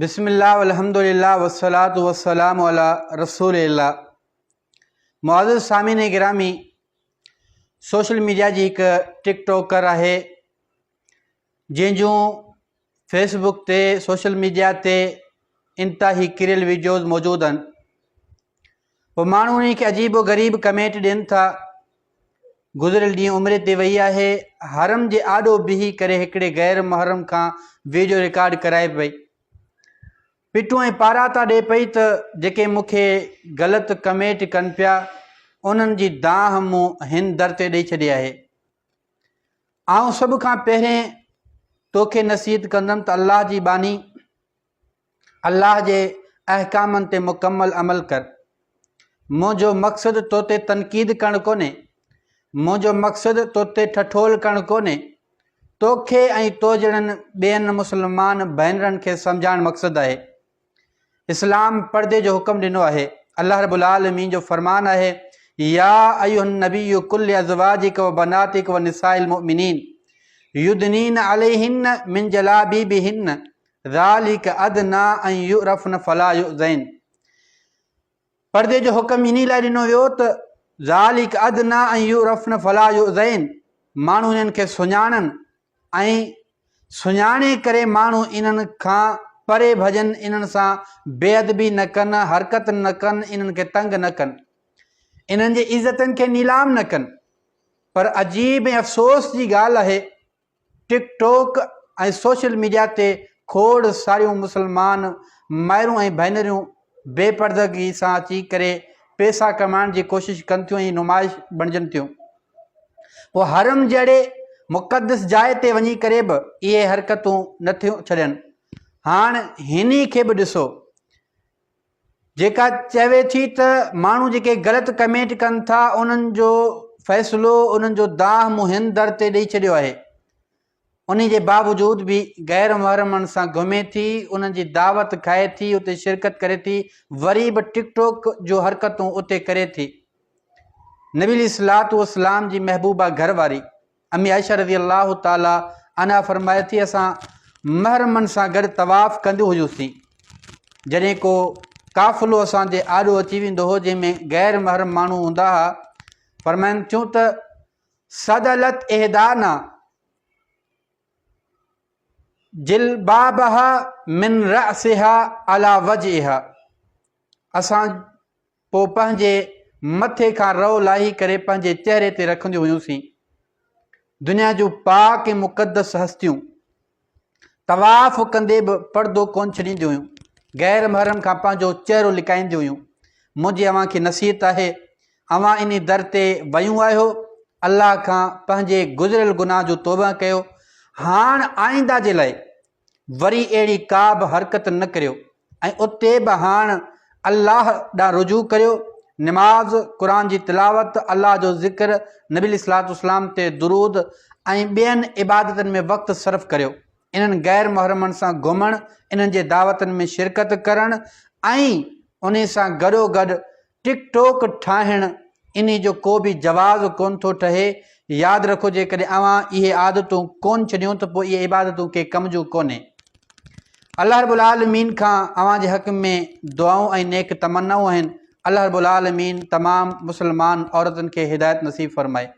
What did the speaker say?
بسم الله والحمد لله والصلاة والسلام علي رسول الله معزز سامعين گرامي سوشل ميڊيا جي هڪ ٽڪ ٽاڪر آهي جنهن جون فيس بڪ تي سوشل ميڊيا تي انتهائي ڪريل ويڊيوز موجود آهن پوء ماڻهو انهي کي عجيب و غريب ڪمينٽ ڏين ٿا گذريل ڏينهن عمري تي وئي آهي، حرم جي آڏو بيهي ڪري هڪڙي غير محرم کان ويڊيو رڪارڊ ڪرائي پئي. پٽون ۽ پاراتا ڏي پئي ته جيڪي مون کي غلط ڪميٽ ڪن پيا، انهن جي دانهن مون هن در تي ڏئي ڇڏي آهي. آئون سڀ کان پهرين توکي نصيحت ڪندم ته الله جي ٻانهي! الله جي احڪامن تي مڪمل عمل ڪر. منهنجو مقصد تو تي تنقيد ڪرڻ ڪونهي. منهنجو مقصد تو تي ٺٺول ڪرڻ ڪونهي. توکي ۽ تو جهڙن ٻين مسلمان ڀينرن کي سمجهائڻ مقصد آهي. اسلام پردي جو حڪم ڏنو آهي. الله رب العالمين جو فرمان آهي، يا ايها النبي قل لازواجك وبناتك ونساء المؤمنين يدنين عليهن من جلابيبهن ذلک ادنيٰ ان يعرفن فلا يؤذين پردي جو حڪم انهي لاء ڏنو ويو ته ذلک ادنيٰ ان يعرفن فلا يؤذين ماڻهو انهن کي سڃاڻن ۽ سڃاڻي ڪري ماڻهو انهن کان پري ڀڄن انهن سان بي ادبي نه ڪن حرڪت نه ڪن انهن کي تنگ نه ڪن انهن جي عزتن کي نيلام نه ڪن پر عجيب ۽ افسوس جي ڳالهه آهي ٽڪ ٽاڪ ۽ سوشل ميڊيا تي کوڙ ساريون مسلمان مائرون ۽ ڀينريون بي پردگي سان اچي ڪري پئسا ڪمائڻ جي ڪوشش ڪن ٿيون ۽ نمائش بڻجن ٿيون. پوء حرم جهڙي مقدس جاء تي وڃي ڪري به اهي حرڪتون نه ٿيون ڇڏين. هاڻ هني کي به ڏسو. جيڪا چوي ٿي ته ماڻهو جيڪي غلط ڪمينٽ ڪن ٿا انهن جو فيصلو انهن جو دانهن مون هن در تي ڏئي ڇڏيو آهي انهي جي باوجود به غير محرمن سان گهمي ٿي انهن جي دعوت کائي ٿي اتي شرڪت ڪري ٿي وري به ٽڪ ٽوڪ جو حرڪتون اتي ڪري ٿي نبي عليه الصلوة والسلام جي محبوبه گهر واري امي عائشه رضي الله تعالٰي عنها فرمائي ٿي اسان محرمن سان گڏ طواف ڪنديون هيون سين جڏهن ڪو قافلو اسان جي آڏو اچي ويندو هو جنهن ۾ غير محرم ماڻهو هوندا هئا فرمائن ٿيون ته سدلت احدانا جلبابها من رأسها على وجهها اسان پوء پنهنجي مٿي کان رئو لاهي ڪري پنهنجي چهري تي رکنديون هيون سين. دنيا جون پاڪ ۽ مقدس هستيون طواف ڪندي به پردو ڪونه ڇڏينديون هيون. غير محرم کان پنهنجو چهرو لڪائينديون هيون. منهنجي اوهان کي نصيحت آهي، اوهان انهي در تي ويون آهيو، الله کان پنهنجي گذريل گناهه جون توبه ڪيو، هاڻ آئنده جي لاء وري اهڙي ڪا به حرڪت نه ڪريو ۽ اتي به هاڻ الله ڏانهن رجوع ڪريو، نماز، قرآن جي تلاوت، الله جو ذڪر، نبي عليه الصلوة والسلام تي درود ۽ ٻين عبادتن ۾ وقت صرف ڪريو. انهن غير محرمن سان گهمڻ، انهن جي دعوتن ۾ شرڪت ڪرڻ ۽ انهي سان گڏوگڏ ٽڪ ٽوڪ ٺاهڻ انهي جو ڪو به جواز ڪونه ٿو ٺهي، ياد رکو جيڪڏهن اوهان اهي عادتون ڪونه ڇڏيون ته پوء اهي عبادتون ڪي ڪم جون ڪونهي. الله رب العالمين کان اوهان جي حق ۾ دعائون ۽ نيڪ تمنائون آهن. الله رب العالمين تمام مسلمان عورتن کي هدايت نصيب فرمائي.